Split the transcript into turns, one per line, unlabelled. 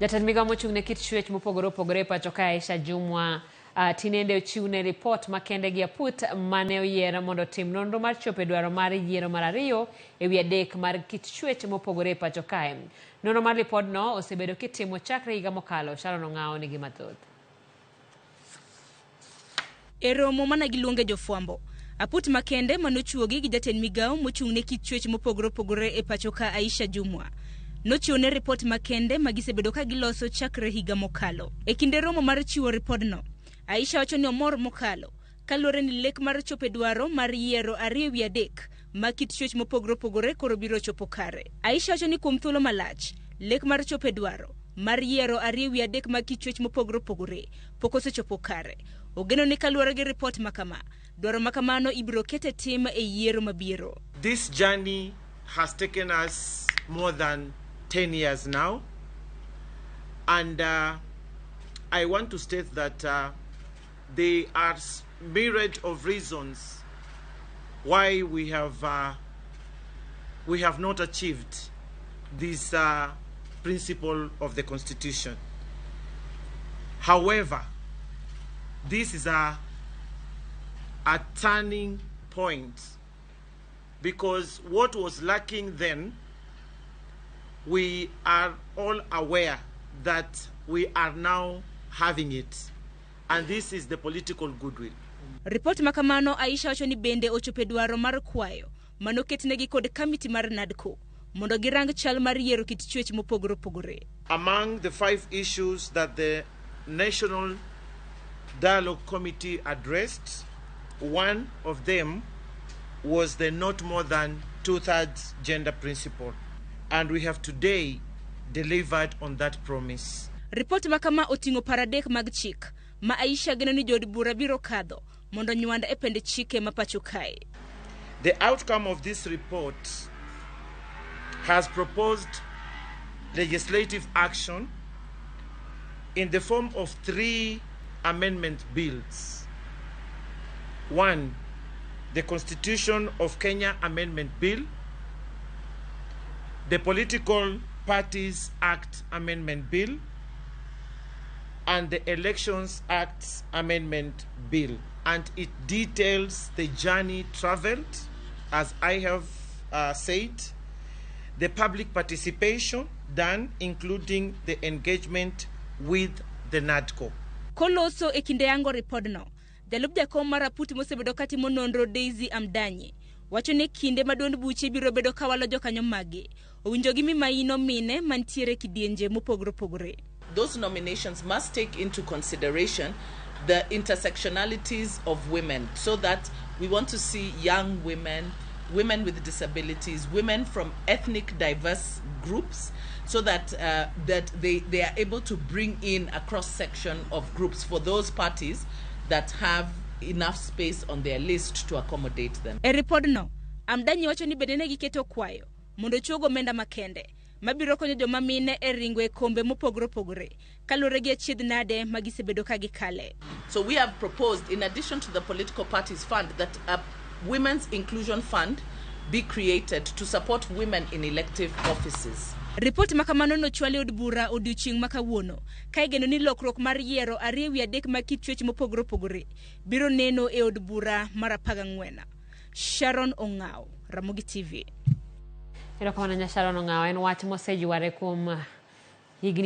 Jatend migao mochung' ne kit chwech mopogore opogore e pacho kae Aisha Jumwa tinende ochiwne ripot makende gi aput mane oyier mondo otim nonro mar chopo e dwaro mar yiero mar 2 ewi 3 mar kit chwech mopogore e pacho kae. Nonro mar ripodno osebedo kitimo chakre higa mokalo. Sharon Ong'awo nigi mathoth.
E romo mana giluonge jofwambo, aput makende manochuogi gi jatend migao mochung' ne kit chwech mopogore opogore e pacho ka Aisha Jumwa nochiwo ne ripot makende ma gisebedo ka giloso chakre higa mokalo. E kinde romo mar chiwo ripodno, Aisha wacho ni omor mokalo kaluwore ni lek mar chopo e dwaro mar yiero 2 ewi 3 ma kit chwech mopogore opogore koro biro chopo kare. Aisha wacho ni kuom thuolo malach, lek mar chopo e dwaro mar yiero 2 ewi 3 mag kit chwech mopogore opogore pok osechopo kare. Ogeno ni kaluwore gi ripot ma kama, dwaro ma kamano ibiro ket e tim e yiero mabiro.
This journey has taken us more than 10 years now. And I want to state that there are myriad of reasons why we have not achieved this principle of the Constitution. However, this is a turning point because what was lacking then, we are all aware that we are now having it. And this is the political goodwill.
Ripot ma kamano Aisha wacho ni bende ochopo e dwaro mar kwayo manoketnegi kod kamiti mar NADCO mondo girang chal mar yiero kit chwech mopogore opogore.
Among the five issues that the National Dialogue Committee addressed, one of them was the not more than two-thirds gender principle. And we have today delivered on that promise.
Ripot ma kama oting'o paro adek mag chik ma Aisha geno ni jood bura biro kadho mondo nywand e pend chike ma pacho kae.
The outcome of this report has proposed legislative action in the form of three amendment bills. One, the Constitution of Kenya Amendment Bill, the Political Parties Act Amendment Bill, and the Elections Act Amendment Bill. And it details the journey traveled, as I have said, the public participation done, including the engagement with the NADCO.
Koloso e kinde yango ripodno, jalup jakom mar aput mosebedo katimo nonro Daisy Amdanyi wacho ni kinde ma duond buche biro bedo kawalo jokanyo mage owinjo gimi maino mine mantiere kidienje mopogore opogore.
Those nominations must take into consideration the intersectionalities of women, so that we want to see young women, women with disabilities, women from ethnic diverse groups, so that they are able to bring in a cross section of groups for those parties that have enough space on their list to accommodate them.
E ripodno, Amdanyi wacho ni bende ne giketo kwayo mondo ochuog omenda makende mabiro konyo joma mine e ringo e kombe mopogore opogore kaluwore gi achiedh nade ma gisebedo ka gikale.
So we have proposed, in addition to the political parties fund, that a women's inclusion fund be created to support women in elective offices.
Ripot ma kamano nochwal e od bura odiochieng' ma kawuono ka igeno ni lokruok mar yiero 2 ewi 3 mag kit chwech mopogore opogore biro neno e od bura mar 14. Sharon Ong'aw, Ramogi TV.
Erokamano nya Sharon Ong'aw, en wach moseyware kuom higni